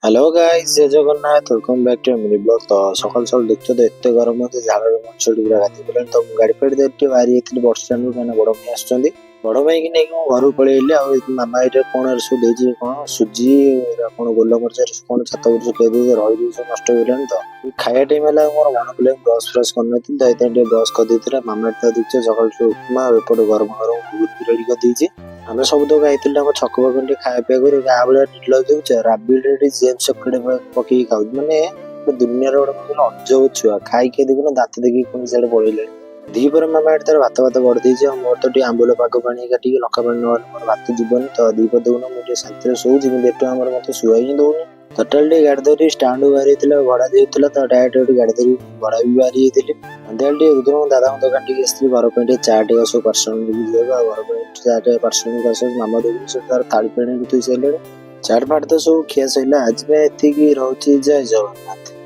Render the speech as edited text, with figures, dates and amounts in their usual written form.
Hello guys, Jay Jagannath. Welcome back to mini vlog. ତ ସକାଳୁ ସକାଳୁ ଦେଖୁଛ ତ, ଏତେ ଗରମ ହେଉଛି, ଝାଳରେ ମଣିଷ ପୁରା ଗାଧେଇ ପଡ଼ିଲାଣି। ତ ମୁଁ ଗାଡ଼ି ଫାଡ଼ି ଧରି ଟିକେ ବାହାରି ଯାଇଥିଲି ବସଷ୍ଟାଣ୍ଡରୁ, କାହିଁକିନା ବଡ଼ ଭାଇ ଆସୁଛନ୍ତି। ବଡ଼ ଭାଇକି ନେଇକି ମୁଁ ଘରକୁ ପଳେଇଲି। ଆଉ ଏଇ ମାମା ଏଇଟା କ'ଣ ଏରା ସବୁ ଦେଇଛି, କ'ଣ ସୁଜି, ଏରା କ'ଣ ଗୋଲମରିଚ, ଏରା ସବୁ କ'ଣ ଛାତ ଉପରେ ଶୁଖେଇ ଦେଇଛି, ରହି ସବୁ ନଷ୍ଟ ହେଇଗଲାଣି। ତ ଖାଇବା ଟାଇମ୍ ହେଲା, ମୋର ମନେ ପଡ଼ିଲା ମୁଁ ବ୍ରସ୍ ଫ୍ରସ୍ କରିନଥିଲି, ତ ଏଥିପାଇଁ ଟିକେ ବ୍ରସ୍ କରିଦେଇଥିଲା। ମାମା ତ ଦେଖୁଛ, ସକାଳୁ ସବୁ ଉପମା ଆଉ ଏପଟେ ଗରମ ଗରମ ଘୁଗୁନି ବି ରେଡି କରିଦେଇଛି। ଆମେ ସବୁ ତ ଯାଇଥିଲୁ ଆମ ଛକ ପାଖରେ ଟିକେ ଖାଇବା ପିଇବା କରି। ଗାଁ ଭଳିଆ ନିର୍ଲଜ ଦେଖୁଛ, ରାବିଡ଼ିରେ ଏଠି ଜେମ୍ସ ଚକୋଲେଟ୍ ପକେଇକି ଖାଉଛି। ମାନେ ଦୁନିଆର ଗୋଟେ କଣ କହିଲ ଅଜବ ଛୁଆ। ଖାଇକି ଦେଖୁନ, ଦାନ୍ତ ଦେଖିକି ପୁଣି ସିଆଡ଼େ ପଳେଇଲେଣି। ଦ୍ୱିପହରେ ମାମା ଏଠି ତାର ଭାତ ଭାତ ବଢ଼ି ଦେଇଛି। ଆଉ ମୋର ତ ଟିକେ ଆମ୍ବୁଲ ପାଗ ପାଣି ହେରିକା, ଟିକେ ଲଙ୍କା ପାଣି ନହେଲେ ମୋର ଭାତ ଯିବନି। ତ ଦ୍ୱିପହରେ ଦେଖୁନ, ମୁଁ ଟିକେ ଶାନ୍ତିରେ ଶୋଉଛି, କିନ୍ତୁ ଏଠୁ ଆମର ମତେ ଶୁଆଇ ହିଁ ଦଉନି। ଟୋଟାଲ ଟିକେ ଗାଡ଼ି ଧରି ଷ୍ଟାଣ୍ଡକୁ ବାହାରି ଯାଇଥିଲା, ଭଡ଼ା ଦେଇଥିଲା। ତ ଡାଇରେକ୍ଟ ଏଠୁ ଗାଡ଼ି ଧରି ଭଡ଼ା ବି ବାହାରି ଯାଇଥିଲି। ସନ୍ଧ୍ୟାବେଳେ ଟିକେ ରୁଦ୍ରଙ୍କ ଦାଦାଙ୍କ ଦୋକାନ ଟିକେ ଆସିଥିଲି, ଘର ପାଇଁ ଟିକେ ଚା ଟିକେ ସବୁ ପାର୍ସଲ ନେଇକି ଯିବାକୁ। ଆଉ ଘର ପାଇଁ ଚା ଟିକେ ପାର୍ସଲ ନେଇକି ଆସିବାକୁ ମାମା ଦେଖୁନି, ସେଠି ତାର ଥାଳି ପାଣି ଥୋଇ ସାରିଲେଣି। ଚାଟ ଫାଟ ତ ସବୁ ଖିଆ ସରିଲା। ଆଜି ପାଇଁ ଏତିକି ରହୁଛି। ଜୟ ଜଗନ୍ନାଥ।